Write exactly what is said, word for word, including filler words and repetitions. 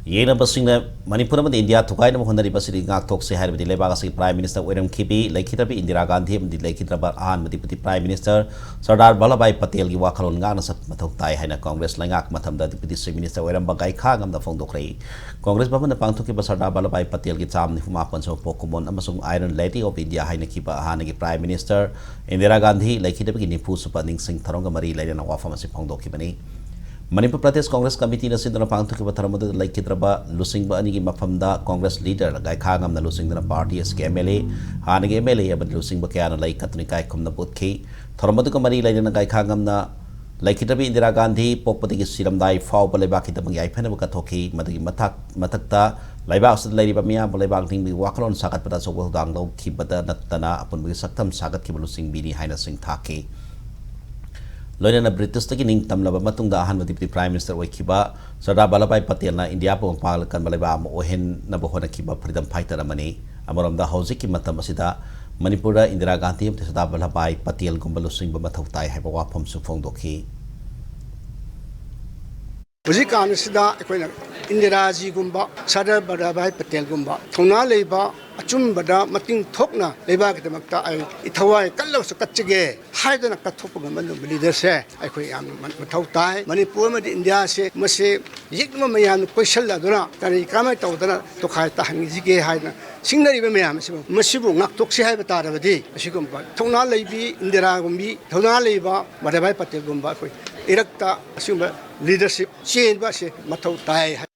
ꯌꯦꯡꯅꯕꯁꯤꯡꯅ ꯃꯅꯤꯄꯨꯔ ꯑꯃꯗꯤ ꯏꯟꯗꯤꯌꯥ ꯊꯨꯒꯥꯏꯅꯕ ꯍꯣꯠꯅꯔꯤꯕꯁꯤꯗꯒꯤ ꯉꯥꯛꯊꯣꯛꯁꯤ ꯍꯥꯏꯔꯕꯗꯤ ꯂꯩꯕꯥꯛ ꯑꯁꯤꯒꯤ Prime Minister ꯑꯣꯏꯔꯝꯈꯤꯕꯤ ꯂꯩꯈꯤꯗ꯭ꯔꯕꯤ ꯏꯟꯗꯤꯔꯥ ꯒꯥꯟꯙꯤ ꯑꯃꯗꯤ ꯂꯩꯈꯤꯗ꯭ꯔꯕ ꯑꯍꯥꯟꯕ Deputy Prime Minister ꯁꯔꯗꯥꯔ ꯚꯜꯂꯚ ꯚꯥꯏ ꯄꯇꯦꯜꯒꯤ ꯋꯥꯈꯜꯂꯣꯟ ꯉꯥꯛꯅ ꯆꯠꯄ ꯃꯊꯧ ꯇꯥꯏ ꯍꯥꯏꯅ ꯀꯪꯒ꯭ꯔꯦꯁ ꯂꯩꯉꯥꯛ ꯃꯇꯝꯗ Deputy Chief Minister ꯑꯣꯏꯔꯝꯕ ꯒꯥꯏꯈꯥ ꯉꯝꯅ ꯐꯣꯡꯗꯣꯛꯈ꯭ꯔꯦ꯫ ꯀꯪꯒ꯭ꯔꯦꯁ ꯚꯕꯟꯗ ꯄꯥꯡꯊꯣꯛꯈꯤꯕ ꯁꯔꯗꯥꯔ ꯚꯜꯂꯚ ꯚꯥꯏ ꯄꯇꯦꯜꯒꯤ ꯆꯥꯝꯃ ꯅꯤꯐꯨ ꯃꯥꯄꯟ ꯁꯨꯕ ꯄꯣꯛꯀꯨꯝ ꯑꯣꯟ ꯑꯃꯁꯨꯡ Iron Lady of India ꯍꯥꯏꯅꯈꯤꯕ ꯍꯥꯟꯅꯒꯤ Prime Minister ꯏꯟꯗꯤꯔꯥ ꯒꯥꯟꯙꯤ ꯂꯩꯈꯤꯗꯕꯒꯤ ꯅꯤꯐꯨ ꯁꯨꯕ ꯅꯤꯡꯁꯤꯡ ꯊꯧꯔꯝꯒ ꯃꯔꯤ ꯂꯩꯅꯅ ꯋꯥꯐꯝ ꯑꯁꯤ ꯐꯣꯡꯗꯣꯛꯈꯤꯕꯅꯤ꯫ ꯃꯅꯤꯄꯨꯔ ꯄ꯭ꯔꯗꯦꯁ ꯀꯪꯒ꯭ꯔꯦꯁ ꯀꯃꯤꯇꯤꯅ ꯁꯤꯟꯗꯨꯅ ꯄꯥꯡꯊꯣꯛꯈꯤꯕ ꯊꯧꯔꯝ ꯑꯗꯨꯗ ꯂꯩꯈꯤꯗ꯭ꯔꯕ ꯂꯨꯆꯤꯡꯕ ꯑꯅꯤꯒꯤ ꯃꯐꯝꯗ ꯀꯪꯒ꯭ꯔꯦꯁ leader ꯒꯥꯏꯈꯥ ꯉꯝꯅ ꯂꯨꯆꯤꯡꯗꯨꯅ party ꯑꯁꯤꯒꯤ MLA, ꯍꯥꯟꯅꯒꯤ MLA ꯑꯃꯗꯤ ꯂꯨꯆꯤꯡꯕ ꯀꯌꯥꯅ ꯂꯩ ꯀꯠꯇꯨꯅ ꯏꯀꯥꯏ ꯈꯨꯝꯅꯕ ꯎꯠꯈꯤ꯫ ꯊꯧꯔꯝ ꯑꯗꯨꯒ ꯃꯔꯤ ꯂꯩꯅꯅ ꯒꯥꯏꯈꯥ ꯉꯝꯅ ꯂꯩꯈꯤꯗ꯭ꯔꯕꯤ ꯏꯟꯗꯤꯔꯥ ꯒꯥꯟꯙꯤ ꯄꯣꯛꯄꯗꯒꯤ ꯁꯤꯔꯝꯗꯥꯏ ꯐꯥꯎꯕ ꯂꯩꯕꯥꯛꯀꯤꯗꯃꯛ ꯌꯥꯏꯐꯅꯕ ꯀꯠꯊꯣꯛꯈꯤ꯫ ꯃꯗꯨꯒꯤ ꯃꯊꯛ-, ꯃꯊꯛꯇ ꯂꯩꯕꯥꯛ ꯑꯁꯤꯗ ꯂꯩꯔꯤꯕ ꯃꯤꯌꯥꯝꯕꯨ ꯂꯩꯕꯥꯛ ꯅꯤꯡꯕꯒꯤ ꯋꯥꯈꯜꯂꯣꯟ ꯁꯥꯒꯠꯄꯗ ꯑꯆꯧꯕ ꯊꯧꯗꯥꯡ ꯂꯧꯈꯤꯕꯗ ꯅꯠꯇꯅ ꯑꯄꯨꯟꯕꯒꯤ ꯁꯛꯇꯝ ꯁꯥꯒꯠꯈꯤꯕ ꯂꯨꯆꯤꯡꯕꯤꯅꯤ ꯍꯥꯏꯅ ꯁꯤꯡꯊꯥꯈꯤ꯫ ꯂꯣꯏꯅꯅ ꯕ꯭ꯔꯤꯇꯤꯁꯇꯒꯤ ꯅꯤꯡꯇꯝꯂꯕ ꯃꯇꯨꯡꯗ ꯑꯍꯥꯟꯕ Deputy Prime Minister ꯑꯣꯏꯈꯤꯕ ꯁꯔꯗꯥꯔ ꯚꯜꯂꯚ ꯚꯥꯏ ꯄꯇꯦꯜꯅ ꯏꯟꯗꯤꯌꯥꯕꯨ ꯃꯄꯥꯡꯒꯜ ꯀꯟꯕ ꯂꯩꯕꯥꯛ ꯑꯃ ꯑꯣꯏꯍꯟꯅꯕ ꯍꯣꯠꯅꯈꯤꯕ freedom fighter ꯑꯃꯅꯤ꯫ ꯑꯃꯔꯣꯝꯗ ꯍꯧꯖꯤꯛꯀꯤ ꯃꯇꯝ ꯑꯁꯤꯗ ꯃꯅꯤꯄꯨꯔꯗ ꯏꯟꯗꯤꯔꯥ ꯒꯥꯟꯙꯤ ꯑꯃꯗꯤ ꯁꯔꯗꯥꯔ ꯚꯜꯂꯚ ꯚꯥꯏ ꯄꯇꯦꯜꯒꯨꯝꯕ ꯂꯨꯆꯤꯡꯕ ꯃꯊꯧ ꯇꯥꯏ ꯍꯥꯏꯕ ꯋꯥꯐꯝꯁꯨ ꯐꯣꯡꯗꯣꯛꯈꯤ꯫ ꯍꯧꯖꯤꯛꯀꯥꯟ ꯑꯁꯤꯗ ꯑꯩꯈꯣꯏꯅ ꯏꯟꯗꯤꯔꯥꯖꯤꯒꯨꯝꯕ, ꯁꯔꯗꯥꯔ ꯚꯜꯂꯚ ꯚꯥꯏ ꯄꯇꯦꯜꯒꯨꯝꯕ ꯊꯧꯅꯥ ꯂꯩꯕ, ꯑꯆꯨꯝꯕꯗ ꯃꯇꯤꯡ ꯊꯣꯛꯅ ꯂꯩꯕꯥꯛꯀꯤꯗꯃꯛꯇ ꯑꯩ ꯏꯊꯋꯥꯏ ꯀꯜꯂꯕꯁꯨ ꯀꯠꯆꯒꯦ ꯍꯥꯏꯗꯅ ꯀꯠꯊꯣꯛꯄ ꯉꯝꯕ ꯑꯗꯨꯒꯨꯝꯕ leaderꯁꯦ ꯑꯩꯈꯣꯏ ꯌꯥꯝꯅ ꯃ-, ꯃꯊꯧ ꯇꯥꯏ꯫ ꯃꯅꯤꯄꯨꯔ ꯑꯃꯗꯤ ꯏꯟꯗꯤꯌꯥꯁꯦ ꯃꯁꯤ ꯌꯦꯛꯅꯕ ꯃꯌꯥꯝꯅ ꯀꯣꯏꯁꯜꯂꯗꯨꯅ ꯀꯔꯤ ꯀꯔꯝꯍꯥꯏꯅ ꯇꯧꯗꯅ ꯇꯣꯈꯥꯏ ꯇꯥꯍꯟꯈꯤꯁꯤꯒꯦ ꯍꯥꯏꯅ ꯁꯤꯡꯅꯔꯤꯕ ꯃꯌꯥꯝ ꯑꯁꯤꯕꯨ, ꯃꯁꯤꯕꯨ ꯉꯥꯛꯊꯣꯛꯁꯤ ꯍꯥꯏꯕ ꯇꯥꯔꯕꯗꯤ ꯑꯁꯤꯒꯨꯝꯕ ꯊꯧꯅꯥ ꯂꯩꯕꯤ ꯏꯟꯗꯤꯔꯥꯒꯨꯝꯕꯤ, ꯊꯧꯅꯥ ꯂꯩꯕ ꯚꯜꯂꯚ ꯚꯥꯏ ꯄꯇꯦꯜꯒꯨꯝꯕ ꯑꯩꯈꯣꯏ ꯏꯔꯛꯇ ꯑꯁꯤꯒꯨꯝꯕ leadership ꯆꯦꯟꯕ ꯑꯁꯤ ꯃꯊꯧ ꯇꯥꯏ ꯍꯥꯏ꯫